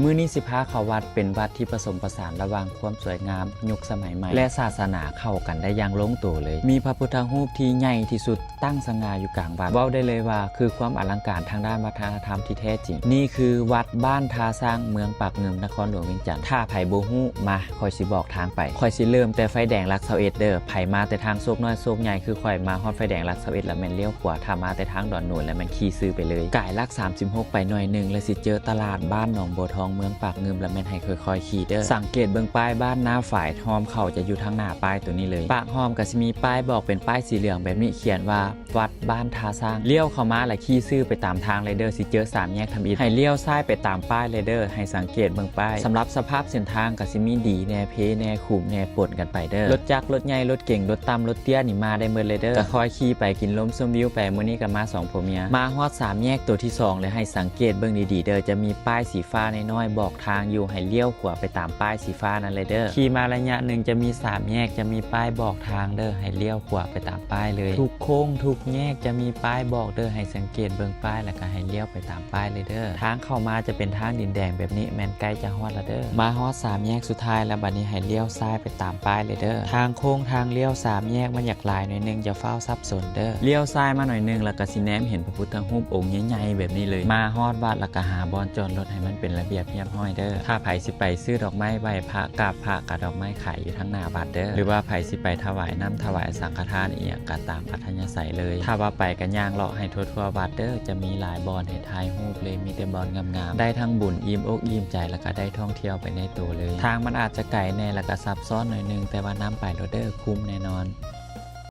ມື້ນີ້ຊິພາເຂົ້າວັດ ເປັນວັດທີ່ປະສົມປະສານລະຫວ່າງຄວາມສວຍງາມຍຸກສະໄໝໃໝ່ ແລະ ສາສະໜາເຂົ້າກັນໄດ້ຢ່າງລົງໂຕເລີຍ. ມີພະພຸດທະຮູບທີ່ໃຫຍ່ທີ່ສຸດຕັ້ງສະຫງ່າຢູ່ກາງວັດ. ເວົ້າໄດ້ເລີຍວ່າຄືຄວາມອະລັງການທາງດ້ານວັດທະນະທຳທີ່ແທ້ຈິງ. ນີ້ຄືວັດບ້ານທ່າຊ້າງ ເມືອງປາກງື່ມ ນະຄອນຫຼວງວຽງຈັນ. ຖ້າໃຜບໍ່ຮູ້ ມາ ຂ້ອຍຊິບອກທາງໄປ. ຂ້ອຍຊິເລີ່ມແຕ່ໄຟແດງຫຼັກຊາວເອັດເດີ. ໃຜມາແຕ່ທາງໂຊກນ້ອຍໂຊກໃຫຍ່ຄືຂ້ອຍ ມາຮອດໄຟແດງຫຼັກຊາວເອັດແລ້ວແມ່ນລ້ຽວຂວາ, ຖ້າມາແຕ່ທາງດອນໂນນແລ້ວແມ່ນຂີ່ຊື່ໄປເລີຍ. ກາຍຫຼັກສາມສິບຫົກໄປໜ້ອຍໜຶ່ງ ແລ້ວຊິເຈີຕະຫຼາດບ້ານໜອງບົວທອງ ເມືອງປາກງື່ມ ແລ້ວແມ່ນໃຫ້ຄ່ອຍໆຂີ່ເດີ. ສັງເກດເບິ່ງປ້າຍບ້ານນາຝາຍ, ຮ່ອມເຂົ້າຈະຢູ່ທາງໜ້າປ້າຍໂຕນີ້ເລີຍ. ປາກຮ່ອມກໍຊິມີປ້າຍບອກເປັນປ້າຍສີເຫຼືອງແບບນີ້ ຂຽນວ່າ ວັດບ້ານທ່າຊ້າງ. ລ້ຽວເຂົ້າມາແລ້ວຂີ່ຊື່ໄປຕາມທາງເລີຍເດີ. ຊິເຈີສາມແຍກທຳອິດ ໃຫ້ລ້ຽວຊ້າຍໄປຕາມປ້າຍເລີຍເດີ. ໃຫ້ສັງເກດເບິ່ງປ້າຍ. ສຳລັບສະພາບເສັ້ນທາງກໍຊິມີດີແດ່ ເພແດ່ ຂຸມແດ່ ປົນກັນໄປເດີ. ລົດຈັກ ລົດໃຫຍ່ ລົດເກັງ ລົດຕ່ຳ ລົດເຕ້ຍນີ້ມາໄດ້ໝົດເລີຍເດີ. ກໍຄ່ອຍຂີ່ໄປ ກິນລົມຊົມວິວໄປ. ມື້ນີ້ກໍມາສອງຜົວເມຍ. ມາຮອດສາມແຍກໂຕທີສອງແລ້ວ ໃຫ້ສັງເກດເບິ່ງດີໆເດີ. ຈະມີປ້າຍສີຟ້ານ້ອຍໆບອກທາງຢູ່ ໃຫ້ລ້ຽວຂວາໄປຕາມປ້າຍສີຟ້ານັ້ນເລີຍເດີ. ຂີ່ມາໄລຍະໜຶ່ງຈະມີສາມແຍກ ຈະມີປ້າຍບອກທາງເດີ. ໃຫ້ລ້ຽວຂວາໄປຕາມ ປ້າຍເລີຍ. ທຸກໂຄ້ງທຸກແຍກຈະມີປ້າຍບອກເດີ. ໃຫ້ສັງເກດເບິ່ງປ້າຍ ແລ້ວກໍໃຫ້ລ້ຽວໄປຕາມປ້າຍເລີຍເດີ. ທາງເຂົ້າມາຈະເປັນທາງດິນແດງແບບນີ້ ແມ່ນໃກ້ຈະຮອດແລ້ວເດີ. ມາຮອດສາມແຍກສຸດທ້າຍແລ້ວ ບັດນີ້ໃຫ້ລ້ຽວຊ້າຍໄປຕາມປ້າຍເລີຍເດີ. ທາງໂຄ້ງທາງລ້ຽວສາມແຍກມັນຢາກຫຼາຍໜ້ອຍໜຶ່ງ ຢ່າຟ້າວສັບສົນເດີ. ລ້ຽວຊ້າຍມາໜ້ອຍໜຶ່ງ ແລ້ວກໍຊິແນມເຫັນພະພຸດທະຮູບອົງໃຫຍ່ໆແບບນີ້ເລີຍ. ມາຮອດວັດແລ້ວກໍຫາບ່ອນຈອດລົດໃຫ້ມັນເປັນລະບຽບຮຽບຮ້ອຍເດີ. ຖ້າໃຜຊິໄປຊື້ດອກໄມ້ໄຫວ້ພະ ກາບພະ ກະດອກໄມ້ຂາຍຢູ່ທາງໜ້າວັດເດີ ຫຼືວ່າໃຜຊິໄປຖວາຍນ້ຳຖວາຍສັງຄະທານອີ່ຫຍັງກະຕາມອັດທະຍາໄສເລີຍ. ຖ້າວ່າໄປກະຍ່າງເລາະໃຫ້ທົ່ວໆວັດເດີ ຈະມີຫຼາຍບ່ອນໃຫ້ຖ່າຍຮູບເລີຍ ມີແຕ່ບ່ອນງາມໆ ໄດ້ທັງບຸນ ອີ່ມອົກອີ່ມໃຈ ແລ້ວກະໄດ້ທ່ອງທ່ຽວໄປໃນໂຕເລີຍ. ທາງມັນອາດຈະໄກແດ່ ແລ້ວກະຊັບຊ້ອນໜ້ອຍໜຶ່ງ ແຕ່ວ່ານຳໄປໂລດເດີ ຄຸ້ມແນ່ນອນ.